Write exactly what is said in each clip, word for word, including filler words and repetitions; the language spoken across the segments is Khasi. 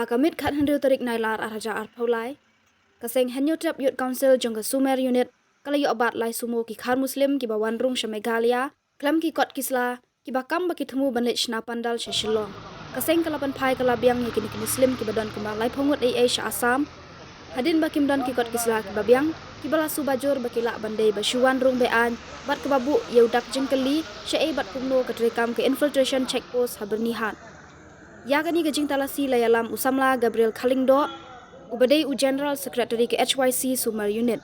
Ka miet khathynriew tarik Nailar ar hajar arphew lai, ka seng Hynñiewtrep Youth Council jong ka Sumer Unit ka la ïoh bat lai sumo ki khar Muslim kiba wan rung sha Meghalaya khlem ki kot ki sla, kiba kam ba ki thmu ban leit shna pandal sha Shillong. Ka seng ka la pynphai ka la biang ïa kine ki Muslim kiba don kumba laiphew ngut ei ei sha Assam. Hadien ba kim don ki kot ki sla kiba biang, kiba la suba jur ba ki lah ban dei ba shu wan rung be-aiñ, bad kaba buh ïa u dak jingkylli shaei bad kumno ka treikam ka infiltration check post ha Byrnihat. Ïa kane ka jingtalasi la ïalam u samla Gabriel Khalingdoh, uba dei u General Secretary ka H Y C Sumer Unit.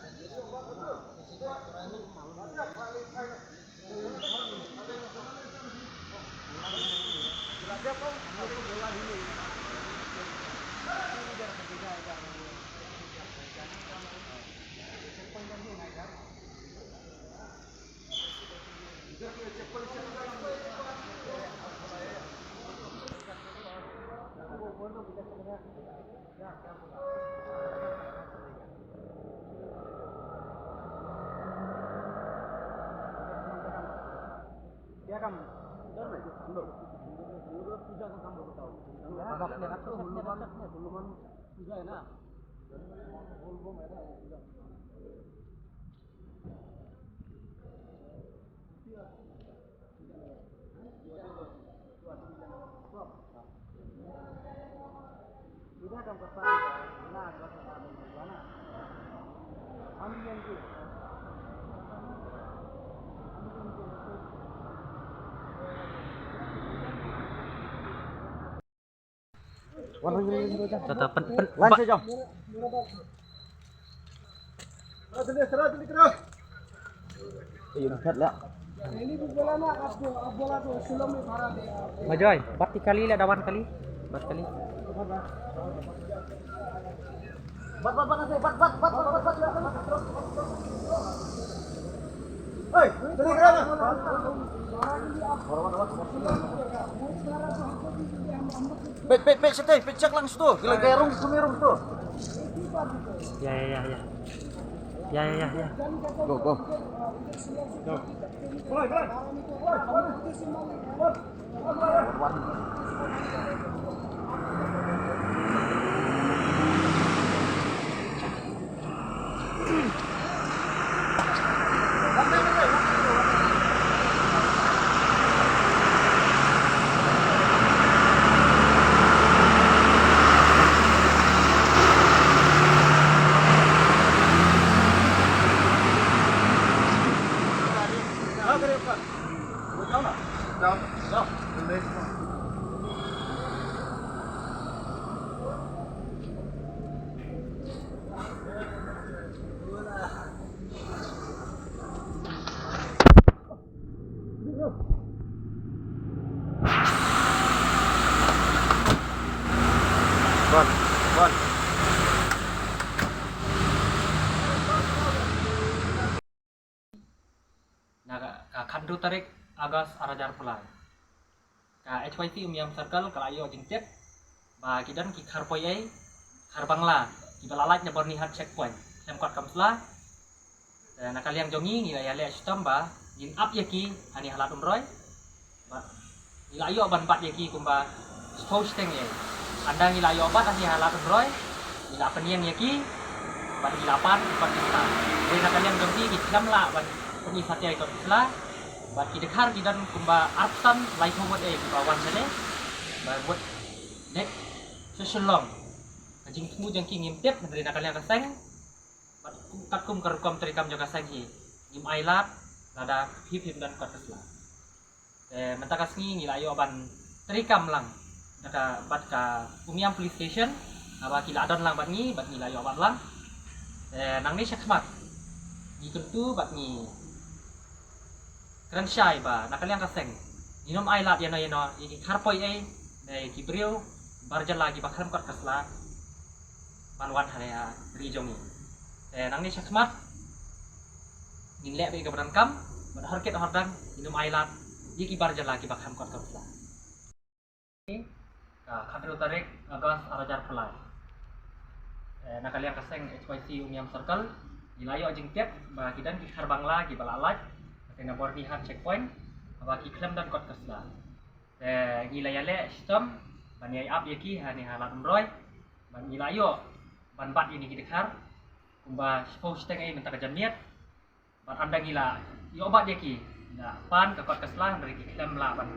Tata pen pen. Lan ba- sa jong. Ayo, lihat lah. Majoy, bat ki kali lah, da wan kali. Bat kali. Bat, bat, bat, bat, bat, bat, bat, bat, bat. Hei, dari mana? Peit, peit, peit, situ, peit, check lang situ. Gila, kayak rung, sumi rung situ. Ya, ya, ya, ya. Ya, ya, ya, ya. Go, go. Go. Na ka, ka khatynriew tarik August ar hajar arphew lai, ka H Y C Umiam Circle ka la ïoh jingtip ba ki don ki khar poi ei, khar Bangla, kiba la lait na Byrnihat checkpoint khlem kot kam sla. Te na ka liang jong ngi, ngi la ïaleh shitom ba ngin ap ïa ki ha ne ha Lad Umroi. Bad ngi la ïoh ban bat ïa ki kumba shiphew shiteng ei. Ynda ngi la ïoh bat ha ne ha Lad Umroi, ngi la pynïeng ïa ki bad ngi la pan ki kot ki sla. Te na ka liang jong ki, ki khlem lah ban pyni satia ïa ki kot ki sla. Bad ki dkhar ki don kumba arphew san, laiphew ngut ei kiba wan shane ba mut leit sha Shillong. Ka jingthmu jong ki ngim tip, hynrei na ka liang ka seng, bad katkum ka rukom treikam jong ka seng hi, ngim ai lad lada phim don kot ka sla. Te mynta ka sngi ngi la ïoh ban treikam lang da ka, bad ka Umiam Police Station, haba ki la don lang bad ngi, bad ngi la ïoh bat lang. Te nangne shakhmat ngi kyntu bad ngi kren shai ba na ka liang ka seng ngin ym ai lad ïano ïano ïa ki khar poi ei ne ki briew bar jylla kiba khlem kot ka sla ban wan ha ne ha ri jong ngi. Te nangne shakhmat ngin leh beit kaba donkam, bad hor kit hor dang ngin ym ai lad ïa ki bar jylla kiba khlem kot ka sla. Ka khatynriew tarik August ar hajar arphew lai, eh, na ka liang ka seng H Y C Umiam Circle, ngi la ïoh jingtip ba ki don ki khar Bangla kiba la lait na Byrnihat checkpoint, haba ki khlem don kot ka sla. Te ngi la ïaleh shitom ban ïai ap ïa ki ha ne ha Lad Umroi. Ban ngi la ïoh ban bat ïa kine ki dkhar kumba shiphew shiteng ei mynta ka janmiet. Bad ynda ngi la ïoh bat ïa ki, ngi la pan ka kot ka sla, hynrei ki khlem lah ban